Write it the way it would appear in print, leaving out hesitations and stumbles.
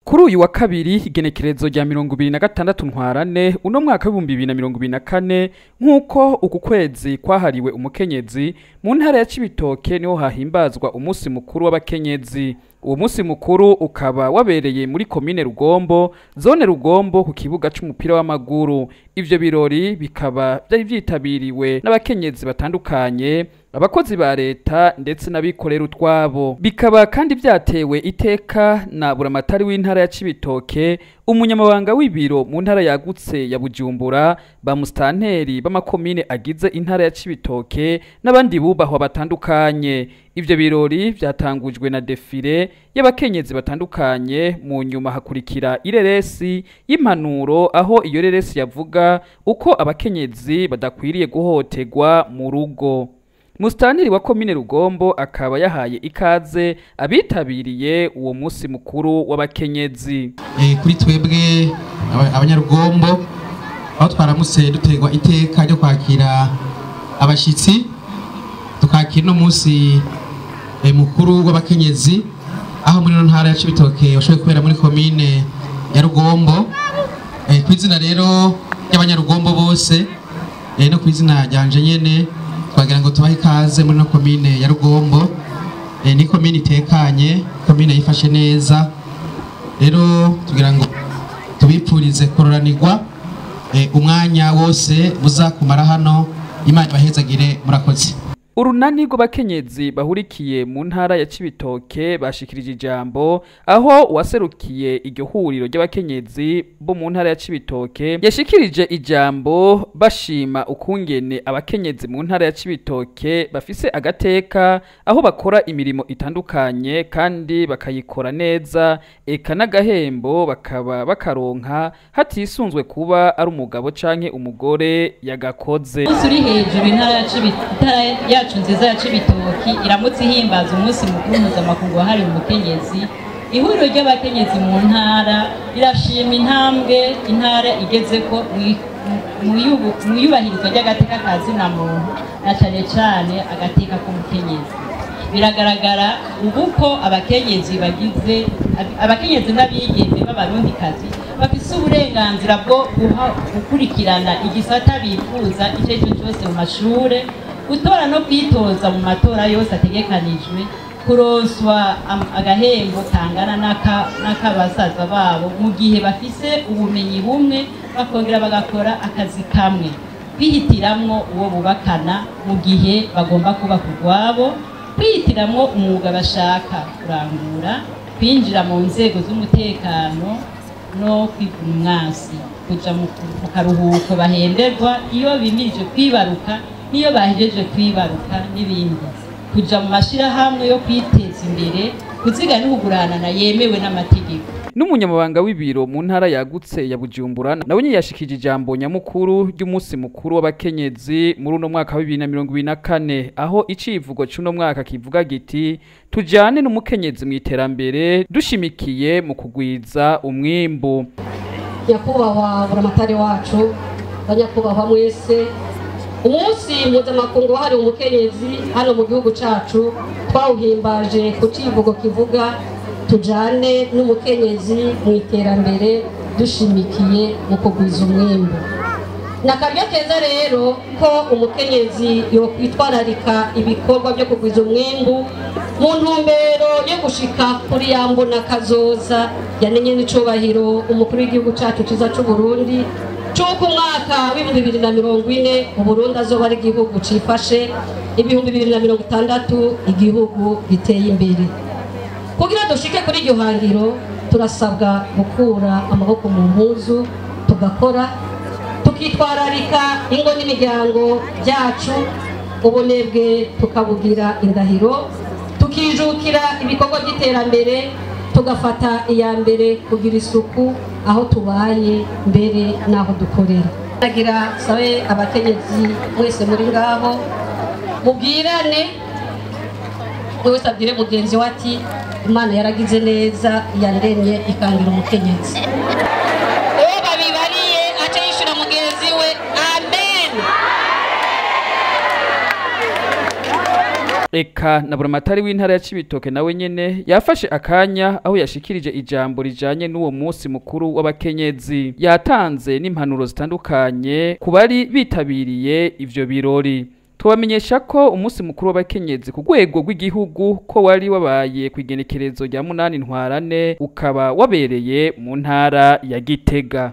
Kuri uyu wa kabiri, igenekerezo rya 26 Ntwarante uno mwaka w'2024, nk'uko uku kwezi kwahariwe umukenyezi, mu ntara ya Cibitoke niho hahimbazwa umunsi mukuru w'abakenyezi. Uwo munsi mukuru ukaba wabereye muri komine Rugombo, zone Rugombo, ku kibuga c'umupira w'amaguru. Ivyo birori bikaba vyari vyitabiriwe n'abakenyezi batandukanye, abakozi ba leta ndetse n'abikorera utwabo. Bikaba kandi vyatewe iteka na buramatari w'intara ya Cibitoke, umunyamabanga w'ibiro mu ntara yagutse ya Bujumbura, ba mustanteri b'amakomine agize intara ya Cibitoke n'abandi bubahwa batandukanye. Ivyo birori vyatangujwe na défilé y'abakenyezi batandukanye, mu nyuma hakurikira ireresi y'impanuro, aho iyo reresi yavuga uko abakenyezi badakwiriye guhohoterwa mu rugo. Musitanteri wa komine Rugombo akaba yahaye ikaze abitabiriye uwo munsi mukuru w'abakenyezi. Kuri twebwe abanyarugombo, aho twaramutse duterwa iteka ryo kwakira abashyitsi, tukakira uno munsi mukuru w'abakenyezi, aho muri ino ntara ya Cibitoke washoboye kubera muri komine ya Rugombo. Ku izina rero ry'abanyarugombo bose no ku izina ryanje nyene, twagira ngo tubahe ikaze muri ino komine ya Rugombo. Ni komine itekanye, komine yifashe neza. Rero tugira ngo tubipfurize kororanirwa umwanya wose muzakumara hano. Imana ibahezagire, murakoze. Urunani rw'abakenyezi bahurikiye mu ntara ya Cibitoke bashikirije ijambo, aho uwaserukiye iryo huriro ry'abakenyezi bo mu ntara ya Cibitoke yashikirije ijambo, bashima ukungene abakenyezi mu ntara ya Cibitoke bafise agateka, aho bakora imirimo itandukanye kandi bakayikora neza, eka n'agahembo bakaba bakaronka hatisunzwe kuba ari umugabo canke umugore yagakoze. Umunsi uri hejuru, intara yacu nziza ya Cibitoki iramutse ihimbaza umunsi mukuru mpuzamakungu wahariwe umukenyezi. Ihuriro ry'abakenyezi mu ntara rirashima intambwe intara igezeko mu iyubahirizwa ry'agateka ka zina muntu, na cane cane agateka k'umukenyezi. Biragaragara ubu ko abakenyezi bagize abakenyezi n'abigeme b'abarundikazi bafise uburenganzira bwo gukurikirana igisata bifuza icyo ari cyo cyose mu mashure, gutora no kwitoza mu matora yose ategekanijwe, kuronswa agahembo kangana n'akabasaza babo mu gihe bafise ubumenyi bumwe, bakongera bagakora akazi kamwe, kwihitiramwo uwo bubakana mu gihe bagomba kubaka urwabo, kwihitiramwo umwuga bashaka kurangura, kwinjira mu nzego z'umutekano no kwivuna umwansi, kuja mu karuhuko bahemberwa iyo bimirije kwibaruka n'iyo bahejeje kwibaruka n'ibindi, kuja mu mashirahamwe yo kwiteza imbere, kuzigana no kuguranana yemewe n'amategeko. N'umunyamabanga w'ibiro mu ntara yagutse ya Bujumbura nawe nyene yashikije ijambo nyamukuru ry'umunsi mukuru w'abakenyezi muri uno mwaka wa 2024, aho icivugo c'uno mwaka kivuga giti: "Tujane n'umukenyezi mu iterambere dushimikiye mu kugwiza umwimbu." Nyakubahwa buramatari wacu, banyakubahwa mwese, umunsi mpuzamakungu wahariwe umukenyezi hano mu gihugu cacu twawuhimbaje ku civugo kivuga: "Tujane n'umukenyezi mu iterambere dushimikiye mu kugwiza umwimbu." Ni akaryo keza rero ko umukenyezi yokwitwararika ibikorwa byo kugwiza umwimbu mu ntumbero yo gushika kuri ya mbona kazoza yamenye n'icubahiro umukuru w'igihugu cacu ciza c'u Burundi, c'uko umwaka w'2040 Uburundi azoba ari igihugu cifashe, 2060 igihugu giteye imbere. Kugira dushike kuri iryo hangiro, turasabwa gukura amaboko mu mpuzu, tugakora, tukitwararika ingo n'imiryango byacu, ubunebwe tukabugira indahiro, tukijukira ibikorwa by'iterambere, tugafata iya mbere kugira isuku aho tubaye mbere n'aho dukorera. Nagira sabe abakenyezi mwese muri ngaho, mubwirane, buri wese abwire mugenzi we ati: "Imana yaragize neza yandemye ikangira umukenyezi." Uwo babibariye ace yishura mugenzi we: "Amen." Eka na buramatari w'intara ya Cibitoke nawe nyene yafashe akanya aho yashikirije ijambo rijanye n'uwo munsi mukuru w'abakenyezi, yatanze n'impanuro zitandukanye ku bari bitabiriye ivyo birori. Tubamenyesha ko umunsi mukuru w'abakenyezi ku rwego rw'igihugu ko wari wabaye ku igenekerezo rya 8 Ntwarane, ukaba wabereye mu ntara ya Gitega.